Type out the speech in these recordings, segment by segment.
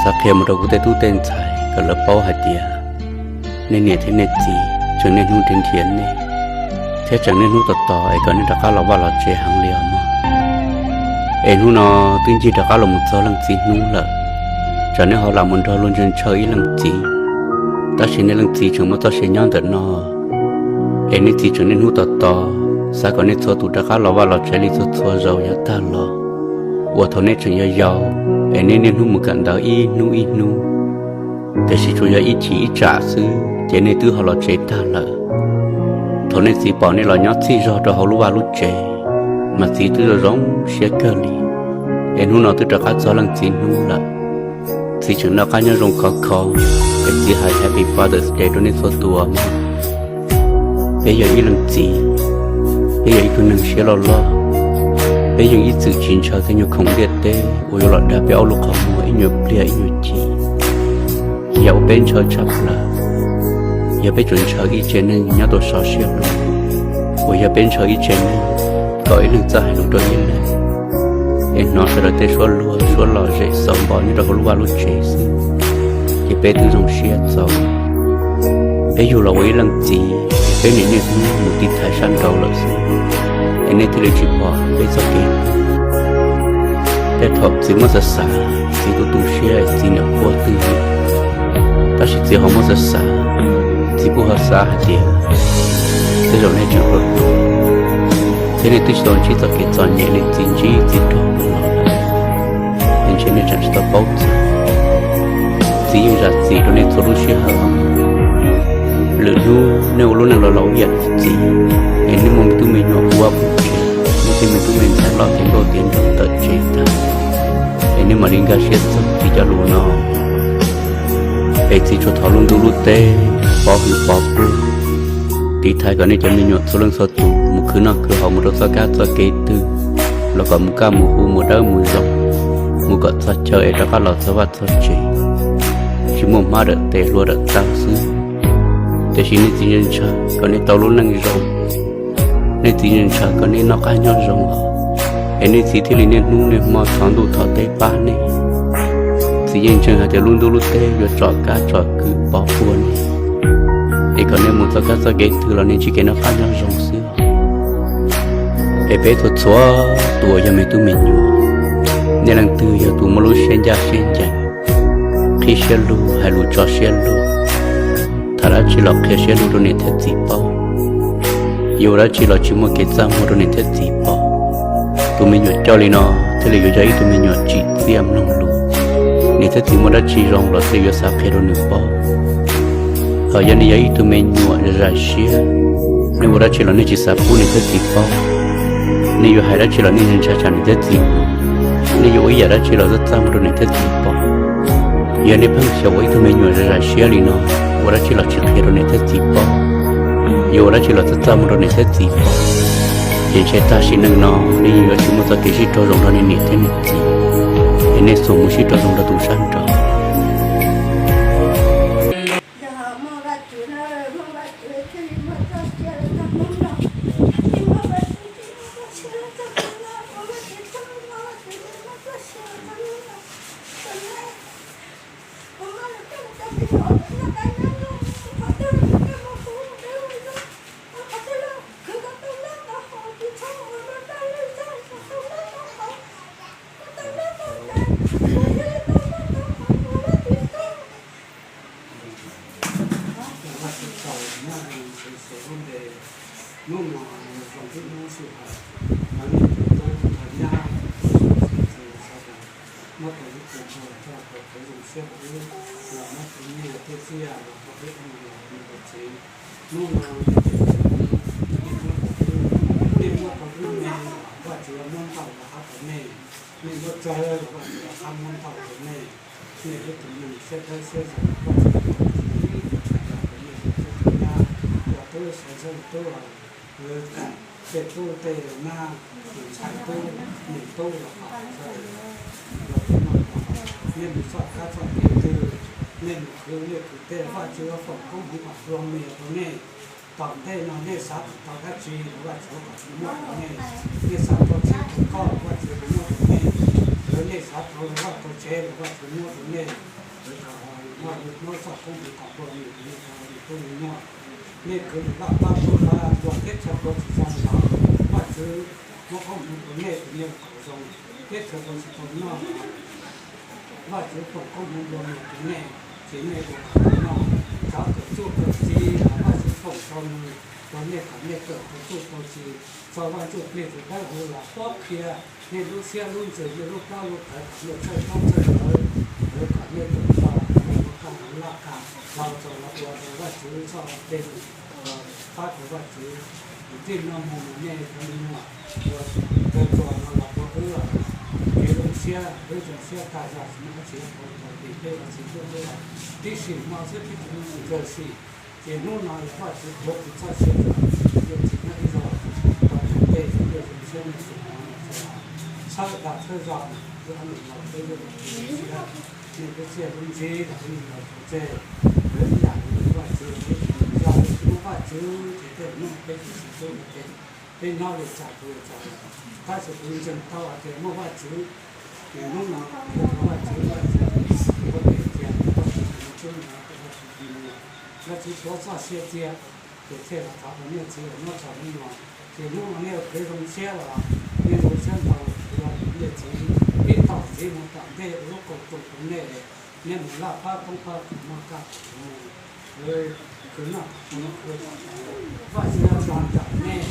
Xav qhia mus rau kuv tej tub tej ntxhais kom lawv paub hais tias nej niam thiab nej txiv tseem niaj hnub nrhiav nrhiav nej, thiab tseem niaj hnub tos tos es kom nej rov qab los vaj los tsev heev li os mog. Es hnub no twb ncig rov qab los mus txog leej txiv hnub lawm, tsam nej ho lam mus nrog luag ntshaw ntshaw ib leej txiv, tab sis nej leej txiv tseem muaj txoj sia nyob ntawm no. Es nej txiv tseem niaj hnub tos tos, xav kom nej txhua tus rov qab los vaj los tsev li txhua txhua zaus yav tag los, uas thaum nej tseem yau yau, es nej niaj hnub mus kawm ntawv ib hnub ib hnub, tiam sis tsuas yog ib chim ib tsam xwb ces nej twb ho los tsev tag lawm. Thaum nej txiv pom nej los nyob txhij zog rau hauv lub vaj lub tsev, mas txiv twb zoo zoo siab kawg li. Es hnub no twb rov qab txog leej txiv hnub lawm, txiv tseem noj qab nyob zoo khov kho, es txiv hais Happy Father's Day rau nej txhua tus mog. Peb yog ib leej txiv, peb yog ib tug neeg siab loj loj, peb yeej ib txwm tsis ntshaw tej nyuag khoom ntiaj teb uas yuav los dag peb ob lub qhov muag ib nyuag pliag ib nyuag chim. Yam uas peb ntshaw tshaj plaws yog peb tsuas ntshaw ib tsev neeg nyob rau sov siab lug, uas yog peb ntshaw ib tsev neeg kom ib leeg txawj hais lus rau ib leeg, es hnov sawv daws tej suab luag suab lom zem xaus npo nyob rau hauv lub vaj lub tsev xwb, ces peb twb zoo siab txaus. Peb yug los ua ib leej txiv, peb niaj niaj hnub mus tiv thaiv sab nraud lawm xwb, es nej thiaj li tsis pom peb txoj kev. Tej thaum txiv muab xav xav, txiv tu tu siab txiv niam quaj twj ywm, tab sis txiv ho muab xav xav, txiv kuj ho xav hais tias tej zaum nej tseem hluas hluas, thiab nej twb tsis tau ntsib txoj kev txom nyem li txiv ntsib txiv raug los lawm, es ntshe nej tseem tsis tau paub txog. Txiv yeej zam txim rau nej txhua lub sij hawm. Lwm hnub nej ua lub neej laus laus ib yam li txiv, es nej muaj me tub me nyuam ua puv tsev, nej thiab me tub me ntxhais loj tiav nkauj tiav nraug tawm tsev tag, es nej mam li nkag siab txog txiv cov lus no. Es txiv tsuas thov lub ntuj lub teb pov hwm pov puag, tiv thaiv kom nej cov me nyuam txhua leej txhua tus mus khwv noj khwv haus mus rau txoj kab txoj kev twg los kom mus kaj mus huv mus dawb mus zoo, mus kom txog chaw es rov qab los txog vaj txog tsev, tsis muaj hmab dawm tes hlua dawm taw xwb. Tiam sis nej txiv ntshaw kom nej tau lub neej zoo, nej txiv ntshaw kom nej noj qab nyob zoo, es nej txiv thiaj li niaj hnub niaj hmo thov ntuj thov teb pab nej. Txiv yeej ntseeg hais tias lub ntuj lub teb yuav tsom kab tsom kwm pov puag nej, es kom nej mus txoj kab txoj kev twg los nej ntsib kev noj qab nyob zoo xwb. Es peb txhua txhua tus uas yog me tub me nyuam, nej leej twg yog tus muaj lub siab ncaj siab ncees, qhib siab lug hais lus tso siab lug, tham dab tsi los qhia siab lug rau niam thiab txiv paub, yuav ua dab tsi los tsis muaj kev txaj muag rau niam thiab txiv paub. Tus me nyuam coj li no thiaj li yuav yog ib tug me nyuam tsim txiaj mloog lus, niam thiab txiv muaj dab tsi zoo los thiaj li yuav xav qhia rau nws paub. Hos yog nej yog ib tug me nyuam zais siab, nej ua dab tsi los nej tsis xav pub niam thiab txiv paub, nej yuav hais dab tsi los nej ntshai tsam niam thiab txiv, nej yuav ua ib yam dab tsi los txaj txaj muag rau niam thiab txiv paub. Yog nej pheej xyaum ua ib tug me nyuam zais siab li no, ua dab tsi los tsis qhia rau niam thiab txiv paub, yuav ua dab tsi los txaj txaj muag rau niam thiab txiv paub, ces ntshe tag sim neej no nej yeej yuav tsis muaj txoj kev sib raug zoo nrog nej niam thiab nej txiv, es nej xuas mus sib raug zoo rau tus sab nraud. Hnub no zoo tib hnub sij hawm, cov niam txiv tub ntxhais nyab tub suav txiv txiv sawv daws muab tus ib tug npawg coj los ua kev zoo siab rau wb, los muab tus nyiaj tej txiaj los rau peb ua niam ua txiv. Hnub no nej cov txiv, nej muab rau wb, nej muab rau wb me, Vajtswv muab ntau rov qab rau nej, nej muab tsawg los Vajtswv rov qab muab ntau rau nej. Nej ib tug neeg siab dawb siab zoo, Vajtswv ua txhua tus txhua tus, nej tus tub nyab, cov tub sawv tsees tub, tej tub tej nyab, tus ntxhais tub, niam tub los hos, sawv daws los tus no los hos, nej mus txoj kab txoj kev twg, nej mus khwv nej khwv tej, Vajtswv foom koob hmoov kom hluas me rau nej. Tom ntej no nej xav tau dab tsi los Vajtswv kom muaj rau nej, nej xav tau txhij tau nkauj los Vajtswv muaj rau nej. Nej xav tau los vaj tau tsev los Vajtswv muab rau nej, kom muaj txoj koob hmoov kom nplua nuj rau nej txhua tus tub me nyuam. Nej khwv lus laj pab tub pab nplua teb chaws ua tsis zoo los Vajtswv muab koob hmoov rau nej tus me nyuam kom zoo, teb chaws ua tsis tau noj los Vajtswv foom koob hmoov nplua nuj rau nej, ces nej ua kom tau noj. Cov kawm txuj kawm ci los Vajtswv foom rau nws, rau nej kom nej kawm tau txuj tau ci. Txog Vaj Ntsuj Plig tus dawb huv los pob qhia nej lub siab lub ntsws, nej lub plab lub plawv kom nej txhawj plaub txhawj plawv, kom nej tau txog nej ua kaj ua laj kaj hlau txog los ua rau Vajtswv txoj kev, pab rau Vajtswv. Txij no mus nej cov me nyuam uas raws txuas no los ua wb kev zoo siab, wb zoo siab tag zog tsis muaj dab tsi, tau tau tim peb ua txiv tuaj wb los tib si hmo xwb peb tsis muaj ntxawg sim. Ces hnub no yog Vajtswv tuav kuv txoj sia, kuv yuav tsis nyob ib zaug rau tus ntej, kuv yuav zoo siab nej txhua tus txhawb dag txhawb zog, wb ob niam laus peb yuav zoo siab. Nej lub txiaj lub ntsig los wb los tau tseg, wb ib yam li Vajtswv, yog tsis muaj Vajtswv ces tej hnub peb tsis txiv tub ua ke, peb nyob li cas kuv li cas. Tab sis kuv ntseeg tau hais tias muaj Vajtswv, ces hnub no kuv thov Vajtswv, Vajtswv ua tes cia kuv txoj kev tub no, Vajtswv tuav txoj sia cia, ces thiaj los thov rau niam txiv los nyob txog hnub no. Ces hnub no nej ua kev zoo siab los nej zoo siab ntau, kuv yog niam txiv ib tog txiv mus tom ntej ua lub kaus tus rau nej, nej mus laj pab toob pab kom muaj kaj kom muaj, khwv noj kom muaj, Vajtswv zog nrog nej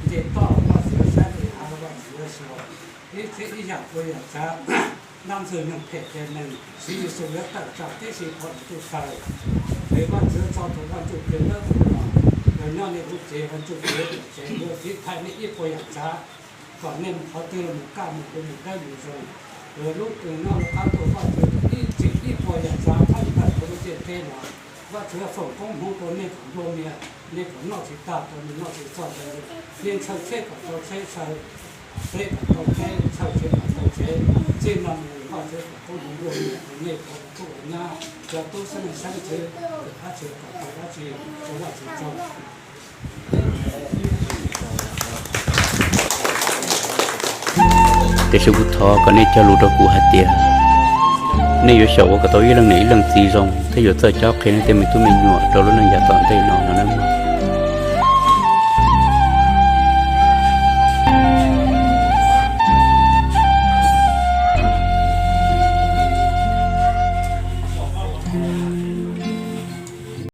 nce toj, Vajtswv saib pem hav, Vajtswv yuav xyuas ib txhia ib yam ua yam tsav. Dab ntxwg nyoog phem ces neeg, Tswv Yexus yuav tawm tsam tib si qhov uas ntuj tawg. Es Vajtswv txo tus Vaj Ntsuj Plig dawb huv los los nyob nej lub cev, Vaj Ntsuj Plig yuav txav tsev, yuav tiv thaiv nej ib puas yam tsav, kom nej mus qhov twg los mus kaj mus hu mus dawb mus zoo. Lub kws nyob lub qab tuaj Vajtswv ib txhia ib puas yam tsav thoob plaws rau lub ntiaj teb no. Vajtswv foom koob hmoov rau nej kom nplua mias, nej kom noj tsis tag, rau nej noj tsis txog, nej ntshaw tsheb kom tau tsheb, ntshaw teb kom tau teb, ntshaw tsev kom tau tsev. Txij no mus Vajtswv foom koob hmoov nplua mias rau nej cov tub ua nyab, cov tub xeeb leej xeeb ntxwv, dab tsi kom tau dab tsi, ua Vajtswv tsaug. Tiam sis kuv thov kom nej cog lus rau kuv hais tias nej yuav xyaum ua kom tau ib leej niam ib leej txiv zoo thiab yuav txawj cob qhia nej tej me tub me nyuam rau lub neej yav tom ntej no no na.